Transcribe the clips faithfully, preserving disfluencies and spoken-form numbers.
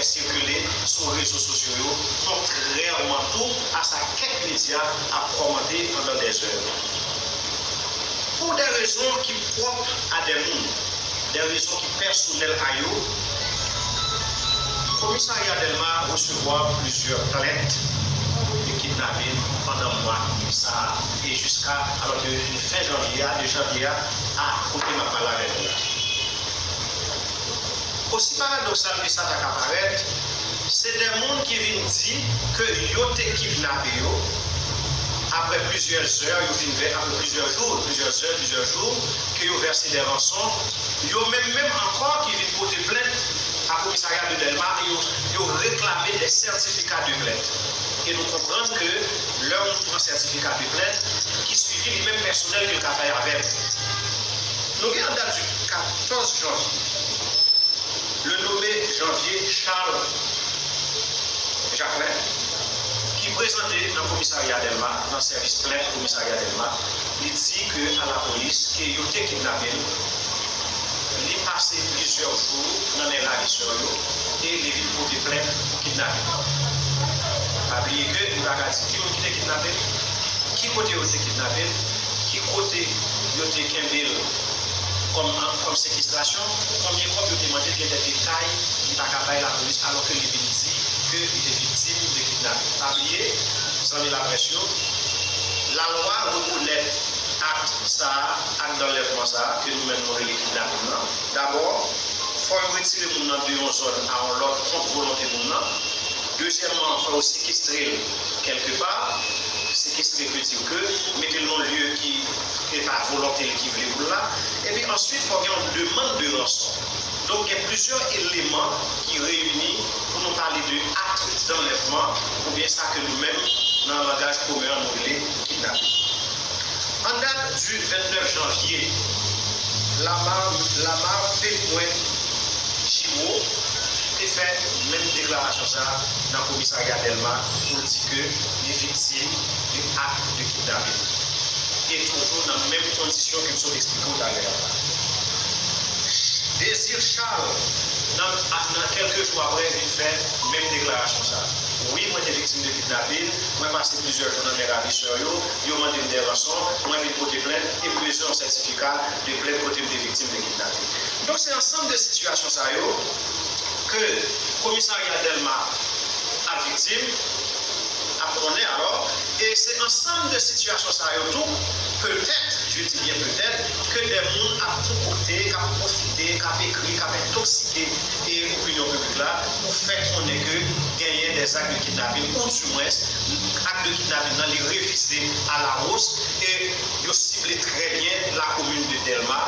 sikile sou rezo sosyo yo, kontrèman tou a sa kèk medya ap kòmante pandan dè zè. Pou dè rezon ki pwòp a dè moun, dè rezon ki pèsonèl a yo, Komisarya Dèlma resevwa plizyè plent de kidnapin pandan mwa sa a, e jiska, alò, de, de fen janvye a, de janvye a, a kote m ap pale avè nou la. Osi paradoksal ke sa ta ka parèt, se dè moun ki vin di ke yo te kidnape yo, apre plizyè zè, yo vin vè, apre plizyè jou, plizyè zè, plizyè jou, ke yo vèse dè ranson, yo menm menm ankò ki vin pote plent a komisarya de Dèlma, e yo, yo reklame dè sètifika de plent. E nou konprann ke lè yon moun pran sètifika de plent, ki swivi li menm pèsonèl ke l ka fè avè l. Nou gen an dat di katòz janvye, le nommé Janvier Charles Jacquelin, ki prezante nan komisarya Dèlma, nan sèvis plent komisarya Dèlma, li di ke a lapolis ke yo te kidnape l. Li pase plizyè jou nan men ravisè yo e li vin pote plent pou kidnapin. Pa bliye ke li pa ka di ki moun ki te kidnape l, ki kote yo te kidnape l, ki kote yo te kenbe l kòm, kòm sekestrasyon, konbyen kòb yo te mande l, gen de detay li pa ka bay lapolis, alò ke li vin di ke li te viktim de kidnapin. Pa bliye, zanmi laprès yo, lalwa rekonèt ak sa a, ak danlèvman sa a, ke nou menm nou rele kidnapin nan. Dabò, fò yo retire moun nan de yon zòn a yon lòt kont volonte moun nan. Dezyèmman, fò yo sekestre l kèlkepa. Sekestre vle di ke mete l nan lye ki e pa volonte l ki vle pou l la. Epi answit, fò gen yon demann de ranson. Donk, gen plizyè eleman ki reyini pou nou pale de ak danlèvman, oubyen sa ke nou menm, nan langaj komen an, nou rele kidnapin. An dat di vennèf janvye, Lamar, Lamar Pepwen Giraud te fè menm deklarasyon sa a nan komisarya Dèlma pou l di ke li viktim de ak de kidnapin. E toujou nan menm kondisyon ke m sot eksplike w talè a la. Désir Charles, nan, nan kèlke jou apre, vin fè menm deklarasyon sa a. Wi, mwen te viktim de kidnapin, mwen pase plizyè jou nan men ravisè yo, yo mande m dè ranson, mwen vin pote plent e m bezwen yon sètifika de plent kote m te viktim de kidnapin. Donk, se ansanm de sitiyasyon sa yo ke komisarya Dèlma ap viktim, ap konnen alò, e se ansanm de sitiyasyon sa yo tou, petèt, je dis bien petèt, ke dè moun ap konkokte, k ap pwofite, k ap ekri, k ap entokske e opinyon piblik la pou fè konnen ke genyen dè ak de kidnapin, ou dimwens, ak de kidnapin nan li revize a la wos e yo sible trè byen lakomin de Dèlma,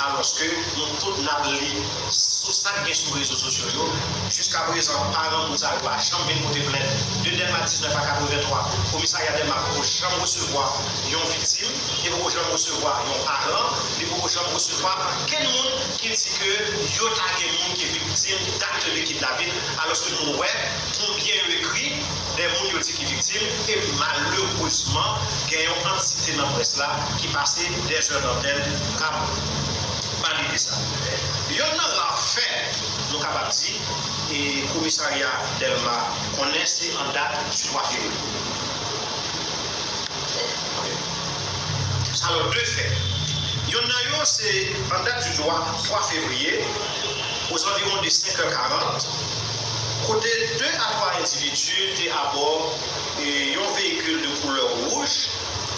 alòske nou tout n ap li sou sa k gen sou rezo sosyo yo. Jiskaprezan, paran moun sa yo pa janm vin pote plent. De Dèlma diznèf a katrevenntwa, komisarya Dèlma poko janm resevwa yon viktim, li poko janm resevwa yon paran, li poko janm resevwa ankenn moun ki di ke yo ta gen moun ki viktim d'akt de kidnapin, alòske nou wè konbyen yo ekri de moun yo di ki viktim, e malerezman, gen yon antite nan près la ki pase dè zè dantèl k ap pale de sa. Yonn nan ra fè, nou kapab di, e komisarya Dèlma konnen se an dat di twa fevriye. Alò, de fè. Yonn nan yo, se an dat di twa, twa fevriye, aux environs de senk è karant, kote de a twa endividi te abò, e, yon veyikil de koulè wouj.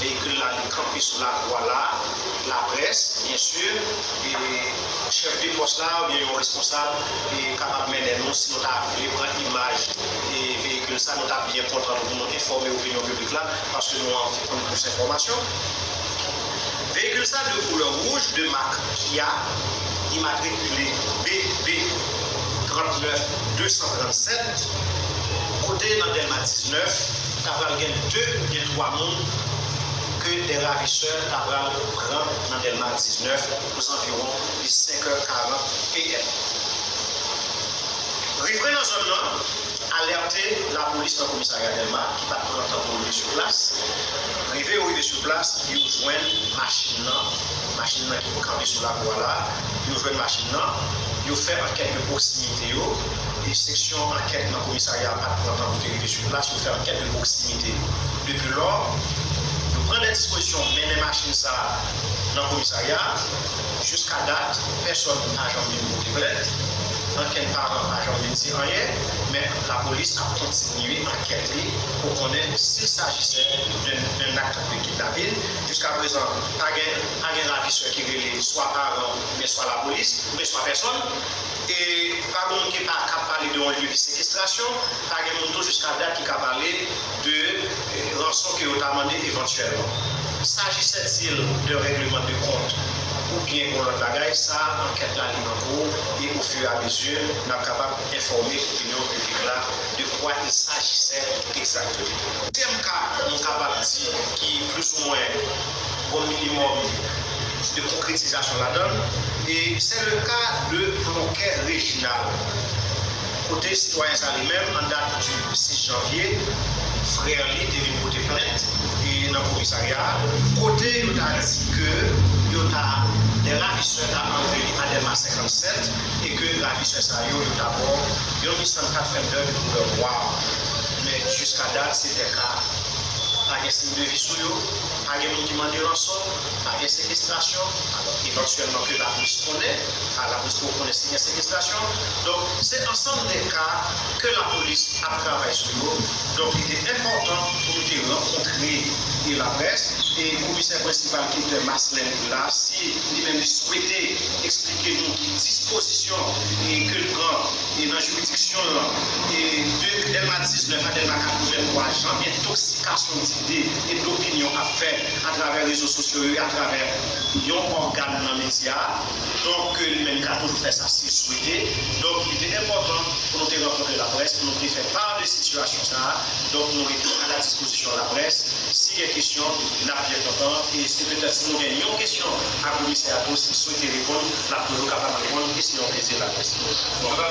Veyikil la, li kanpe sou lakou a la, laprès, byen si, e chèf de pòs la, oubyen yon responsab, e kapab mennen nou, si nou ta vle pran imaj, e veyikil sa, nou ta byen kontan pou nou enfòme opinyon piblik la, paske nou anvi konn plis enfòmasyon. Veyikil sa de koulè wouj, de mak Kia, imatrikile B B trant nèf de san trannsèt, kote nan Dèlma diznèf, ta pral gen de oubyen twa moun ke de ravisè ta pral pran nan Dèlma diznèf, aux environs de senk è karant P M. Rive nan zòn nan, alète lapolis nan komisarya Dèlma, ki pa t pran tan pou rive sou plas. Rive yo rive sou plas, yo jwenn machin nan, machin nan ki kanpe sou lakou a la, yo jwenn machin nan, Yo fè ankèt de pwoksimite yo, e seksyon ankèt nan komisarya a pa t pran tan pou te rive sou plas, yo fè ankèt de pwoksimite yo. Depi lò, yo pran de dispozisyon, mennen machin sa a nan komisarya a. Jiska dat, pèsòn pa janm vin pote plent, ankenn paran pa janm vin di anyen, men lapolis ap kontinye ankèt li pou konnen si l sajisè d'un, d'un acte de kidnapping. Jiska prezan, pa gen, pa gen ravisè ki rele swa paran, men swa lapolis, oubyen swa pèsòn. E pa gen moun ki pa ka pale de yon lye de sekestrasyon, pa gen moun tou jiska dat ki ka pale de, eh, ranson ke yo ta mande evantyèlman. Sajisè-t-il d'un règlement de compte oubyen yon lòt bagay, sa ankèt la li an kou, e ofiramezu n ap kapab enfòme opinyon piblik la de kwa il s'agissait exactement. Dezyèm ka nou kapab di ki plizoumwen gon minimòm de konkretizasyon ladan l, e se le ka de Ploquet Reginald, kote sitwayen sa li menm, an dat du sis janvye, frè li te vin pote plent e nan komisarya a, kote yo ta di ke yo ta, de ravisè ta anlve li a Dèlma senkannsèt, e ke ravisè sa yo, yo ta ba w yon Nissan Pathfinder de koulè nwa. Men jiska dat, se de ka, pa gen siy de vi sou yo, pa gen moun ki mande ranson, pa gen sekestrasyon. Alò, evantyèlman ke lapolis konnen, a, lapolis poko konnen si gen sekestrasyon. Donk, se ansanm de ka ke lapolis ap travay sou yo. Donk, li te enpòtan pou nou te rankontre e laprès, e komisè prensipal ki te Marcelin la, si li menm li swete eksplike nou ki dispozisyon e ke l pran e nan jiridiksyon l lan, e de Dèlma diznèf a Dèlma katrevenntwa, jan entoksikasyon dide e dopinyon ap fèt atravè rezo sosyo yo, atravè yon ògàn nan medya, donk ke li menm li ka toujou fè sa si l swete. Donk, li te enpòtan pou nou te rankontre laprès, pou nou te fè pa de sitiyasyon sa a. Donk, nou rete a la dispozisyon laprès. Si gen kesyon, n ap byen kontan. E se petèt si nou gen yon kesyon a komisè a tou, si l swete reponn, l ap toujou kapab reponn. E se yon plezi laprès. Bon.